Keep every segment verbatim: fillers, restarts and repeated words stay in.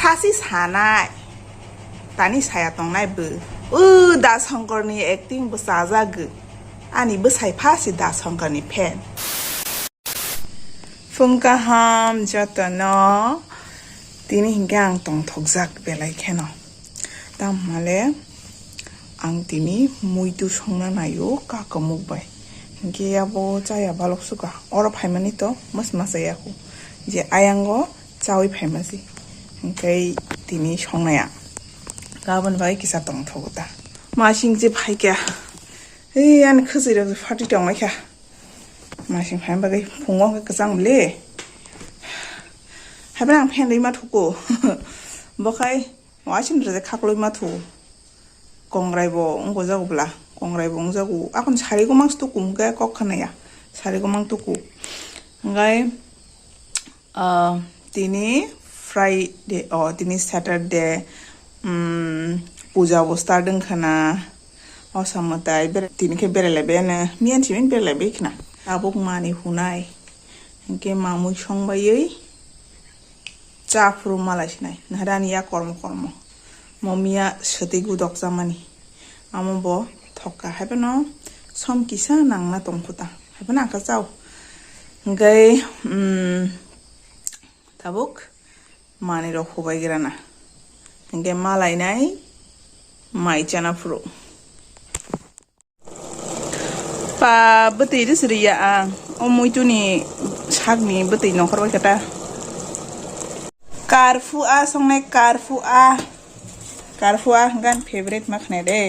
Sasi sanai. Tani saya tongnai bo. O Da Songkorni acting bo chajak. Ani bwsai pha si Da Songkorni fan. Phung kaham jotono. Tini hinkhe ang tongthokjak belai kheno. Tamhale ang tini muitu songna naio kakamuk bai. Hinkhe abo chaya balok suka. Oro phaimani to mas masaya khu. Je ayango chawi phaimasi. Hinkhe tini songnaya. Gabon bai kisa tongthogo ta. Masing je phaikha. Ei ani khwsui rok phatwi tongmai kha. Masing phaima bagwi phungo hwnkhe kwchang le. Haiphano ang phendwi ma thuko. Bokhai waising rwjak khaklwi ma thu. Kongrai bo wngjago bla. Kongrai bo wngjago. Akon sari gomang stu kum khe kok khanaya. Sari gomang tuku. Hwnkhai Ah, tini Friday, oh, tini Saturday, um, puja bo start wngkha na, o samo tai bere-, tini khe berelaibai ano, miyan simi berelaibai khna, tabuk mani hunai, hinkhe mamui songbai oi, cha phuru malai sinai, nahada ani ya kormo kormo, mo miya swtwi gudok chamani, amo bo thokka, haiphano som kisa nangna tongkhuta, haiphano angkha chao, hinkhe, um, Tabuk manwi rok hubai grana. Hinkhe malainai mai chana phuru. Pa bwtwi ris riya ang. O muituni sakni bwtwi nongkhor bai khe ta. Karphu a songnai karphu a. Karphu a hwnkhe ani favorite ma khnai de.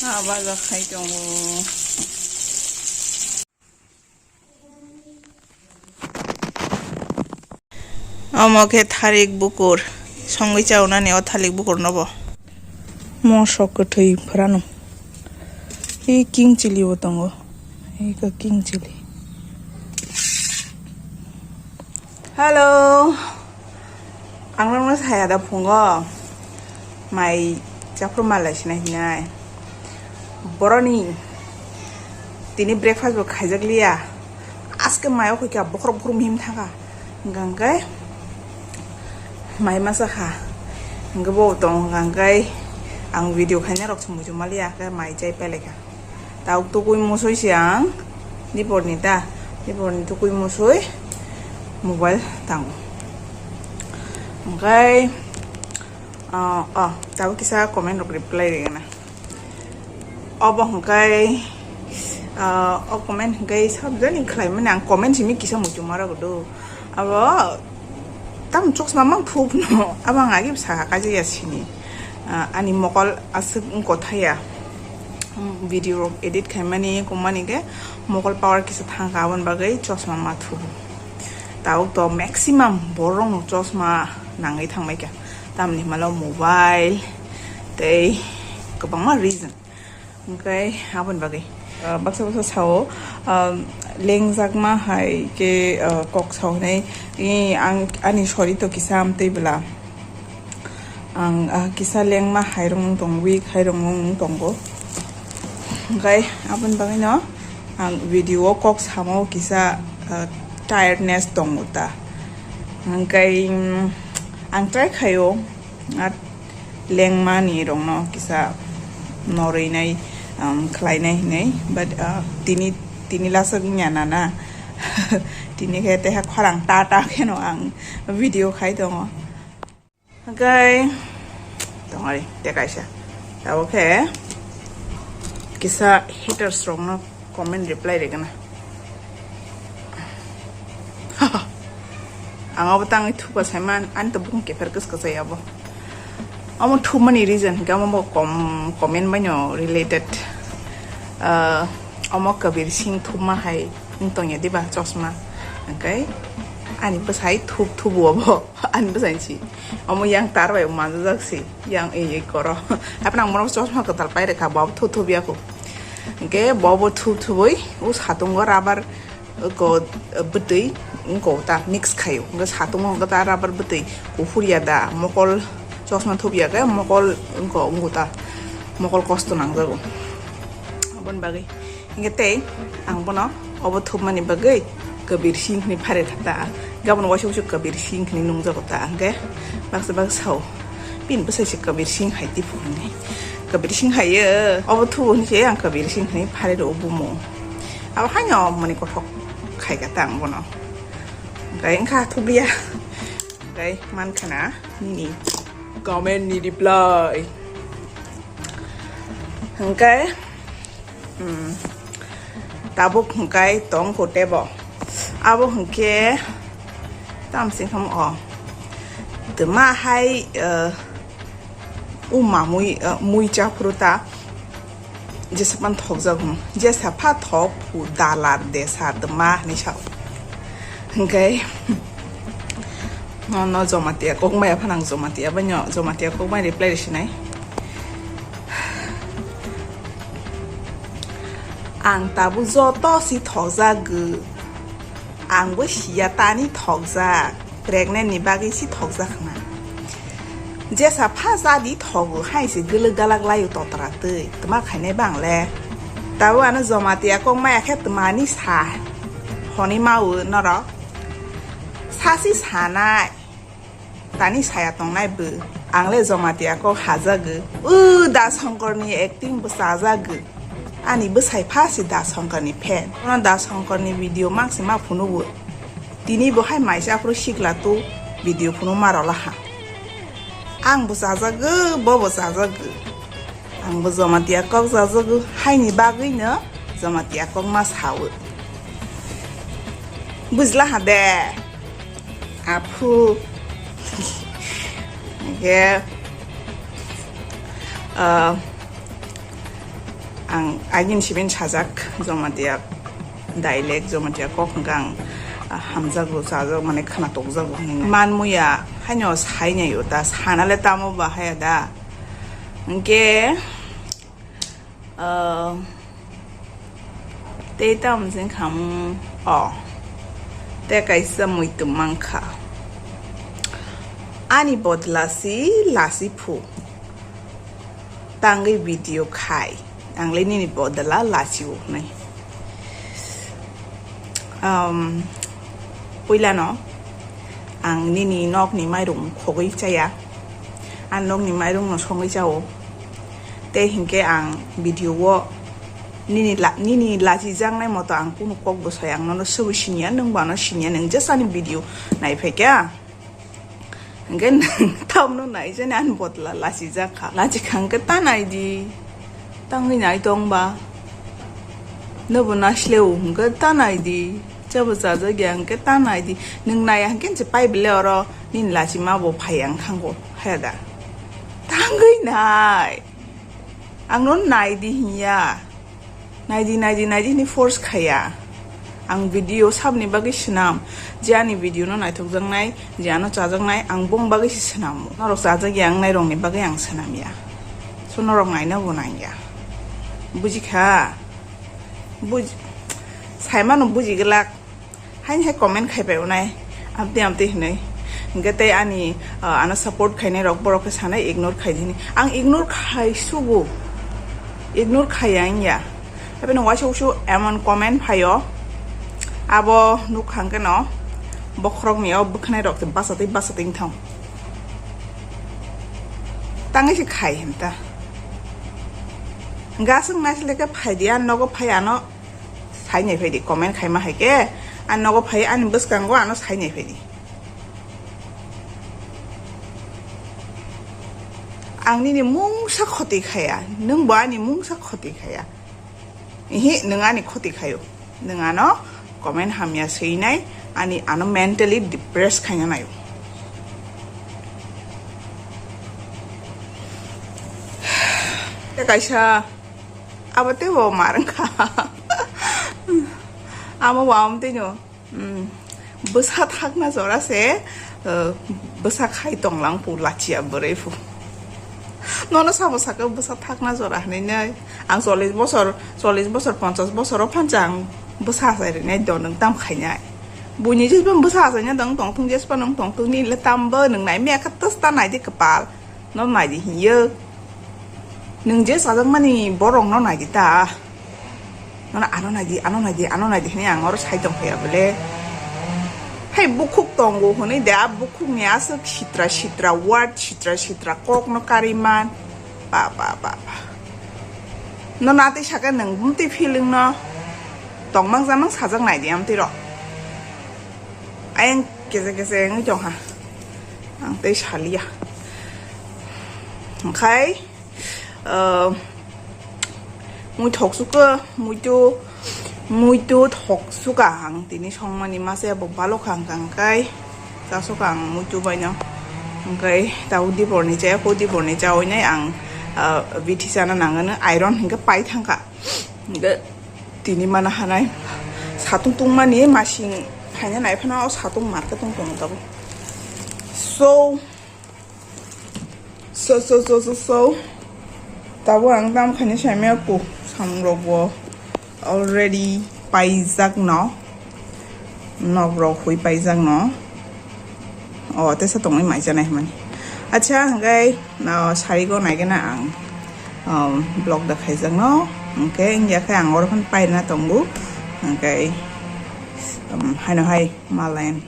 Ah, baja khai tongo. Omo khe tharik bukur. Songwi chaunani o thalik bukur no bo. Mosok kwthwi phrano. Ei king chili bo tongo. Ei ka king chili. Hello. Ang nokno saya da phungo. Mai chaphru malai sinai hinai. Boroni tini breakfast bo khaijak liya. Aske mayo koi kya bokhorok bokhorok mihim thaka. Hingkha hingke mai masa kha. Hingke bo tong hingkha hingke ang video khaina rok se muchung maliya ke mai chai pelai kha. Tabuk tukui musui se ang, diporni ta, diporni tukui musui mobile tango. Hingke, ah, ah, tabuk kisa comment rok reply rigana. Obo hingke, ah, o comment hingke sabjani khlaimani ang comment simi kisa muchungma rok do. Abo tamo chosma mang thup no, abo ang agi bwsa kaijak ya sini. Ah, ani mokol aswk wngkha thaya. Video rok edit khaimani, kumani khe mokol power kisa thangkha, aboni bagwi chosma ma thubu. Tabuk to maximum borok no chosma nangwi thangbai kha. Tamni hwnmalo mobile tei kwbangma reason. Hingke aboni bagwi, ah, baksa baksa sao, ah, lengjakma hai khe, ah, kok sao hinui, i, ang, ani sori to kisa amtwi bwla. Ang, ah, kisa lengma hai rwng tong, weak hai rwng tongo. Hingke aboni bagwi no ang video o kok samo kisa, ah, tiredness tongo ta. Hingke, mm, ang try khaio. At lengmani rokno kisa norwinai, um, khlainai hinui, but, uh, tini, tini lasuk wngya nana. Tini khe teha khorang ta ta kheno ang video khai tongo. Hingke tongari tei kaisa. Tabuk khe kisa haters rokno comment reply rigana. Ang abo tangwi thupa saiman, ani to bukung kepher kwskwchai abo. Omo thumani reason hwnkhe omo bo kom-, comment baino related. Ah, omo Kabir Singh thumma hai wng tongya diba chosma. Hwnkhe ani bwsai thup thubu obo, ani bwsai si. Omo yang tar bai manjajak si, yang ei ei koro. Haphano ang bono chosma kwtal pai rwkha, bo thup thup ya kho. Hwnkhe bo bo thup thubui o satungo rubber ko bwtwi wngko ta mix khaio. Hwnkhe satungo hwnkhe ta rubber bwtwi kuphur ya da, mokol chosma thup ya khe mokol wngko, wngko ta mokol kosto nangjago. Boni bagwi. Hingke tei ang bono obo thupmani bagwi Kabir Singh hinwi phare kha ta. Gabon waisa waisa Kabir Singh hinwi nungjago ta. Hingke baksa baksa sao. Bini bwsai se Kabir Singh hai tipu hinwi. Kabir Singh hai ye obo thubu hinwi se ang Kabir Singh hinwi phare rw bumo. Abo haino mani kothok khai kha ta ang bono. Hingke wngkha thubliya. Hingke mankha na nini comment ni reply. Hingke Hmm. Tabuk hwnkhe tong kho tebo. Abo hwnkhe tamsing ham o. Twma hai, eh, uma mui, eh, mui chaphuru ta. Jesa pan thok jago. Jesa pha thok phu dalar desa twma hinwi sao. Hwnkhe no, no Jamatia kokmaya phanang Jamatia bai no Jamatia kokmai reply risinai. Ang tabuk joto si thokjagw. Ang bo siya tani thokjak. Pregnant ni bagwi si thokjak na. Jesa pha jadi thogo hai se gwlwk galak laio totra twi. Tma khainai bang le. Tabuk ano Jamatia kok maya khe tmani sa. Honi mawo norok. Sasi sanai. Tani saya tongnai bo. Ang le Jamatia kok hajago. O Da Shonkorni acting bo chajago. Ani bwsai pha si Da Shonkorni fan. Ono Da Shonkorni video maksi ma phunugo. Tini bo hai maisa aphuru sikla tu video phunu ma rola ha. Ang bo chajago, bo bo chajago. Ang bo Jamatia kok chajago. Haini bagwi no Jamatia kok ma sao. Bujla ha de. Aphu. Hingke, ah, ang agin sibin sajak Jamatia dialect, Jamatia kok hingke ang, ah, hamjago, chajago, mane khana tokjago hinwi. Man muya, haino sai nai o ta, sana le tamo ba haya da. Hingke, Ah, tei tamo se khamung o. Tei kaisa muitum mankha. Ani bodla si lasi phu. Tangwi video khai. Ang le nini bodla lasi o hnai. Um, puilano ang nini nokni mairum khogwi chaya. Ang nokni mairum no songwi chao. Tei hinkhe ang video o nini la-, nini lachijaknai moto ang kunu kok bwsai ang nono swbwi siniya, nwng bo ano siniya, nwng just ani video naiphai kha. Hinkhe nwng tamno naijani ani botla lachijak kha. Lachikha hinkhe ta naidi, tangwi nai tong ba. Nobo nasleo hinkhe ta naidi, chabo chajakya hinkhe ta naidi. Nwng naiya hinkhe se pai bele oro nini lachima bo phaiya wngkhango, haya da? Tangwi nai. Ang no naidi hinya. Naidi, naidi, naidi hini force khaya. Ang video sabni bagwi swnam. Je ani video no naithokjaknai, je ano chajaknai, ang bong bagwi se swnamo. Norok chajakya wngnai rokni bagwi ang swnamya. So norok naina bo nangya. Bujikha? Buj-, saimano bujiglak. Haini hai comment khai pai unai, amtwi amtwi hinwi. Hinkhe tei ani, ah, ano support khainai rok borok khe sanai ignore khai di hinwi. Ang ignore khai sugo. Ignore khaiya wngya. Haibeno waisa usu emon comment phaio. Abo nukkha hinkhe no bokhorokni o bwkhanai rok se bachati bachati wngthang. Tangwi se khai hinta. Gaswk naisle khe phai di, ani nogo phai ano. Sainai phaidi, comment khaima hai khe, ani nogo phai, ani bwskango ano sainai phaidi. Ang nini mungsa khoti khaya, nwng bo ani mungsa khoti khaya. Ihi, nwng ani khoti khayo. Nwng ano comment hamya swinai, ani ano mentally depressed khaina nayo. Tei kaisa Abo tei bo mar wngkha. Amo bo amo tei no, mm, bwsa thakna jora se, eh, bwsa khai tonglang pu lachiya bwrwi pu. Nono sabo sakha bwsa thakna jora hinwi nai. Ang chollish bosor, chollish bosor, ponchash bosor o phancha ang bwsa achai rwnai do nwng tam khainai. Buini jesba bwsa achaina dong tongthung jesba nung tongthung ni le tam bo nwng nai mia kha tas ta nai di kwpal. No nai di hiyo. Nwng je chajakmani borok no nai di ta. Nono ano naidi, ano naidi, ano naidi hinwi ang oro sai tongphaiya bole. Hai bukhuk tongo hwnwi de, a bukhukni aswk sitra sitra word, sitra sitra kokno karwi man. Ba, ba, ba, ba. Nono atwi sakhe nwng bumtwi feeling no tongmang jamang sajak naidi amtwi rok. Ayang kese kese wngwi tongkha. Ang tei saliya. Okhai, ah, mui thok sukha, muitu, muitu thok sukha ang tini songmani masa bo balok ang kang kai. Cha sukha ang muitu baino. Hwnkhe tabo diporni cha, ko diporni cha oinai ang, ah, bithi chana nangano iron hwnkhe pai thangkha. Hwnkhe tini mana hanai satung tungmani masing phaina nai phano o satung market tong tongo tabo. So, so, so, so, so, so. Tabo ang tam khaina saimaya ku samung rok bo already paijak no. Nok rok hui paijak no. O, tesa tongwi maijanai hwnmani. Acha, hwnkhe, no, sarigo naigena ang, um, vlog da khaijakno. Hwnkhe, wngya khe ang oro phano pairina tongo. Hwnkhe, um, haino hai malayan.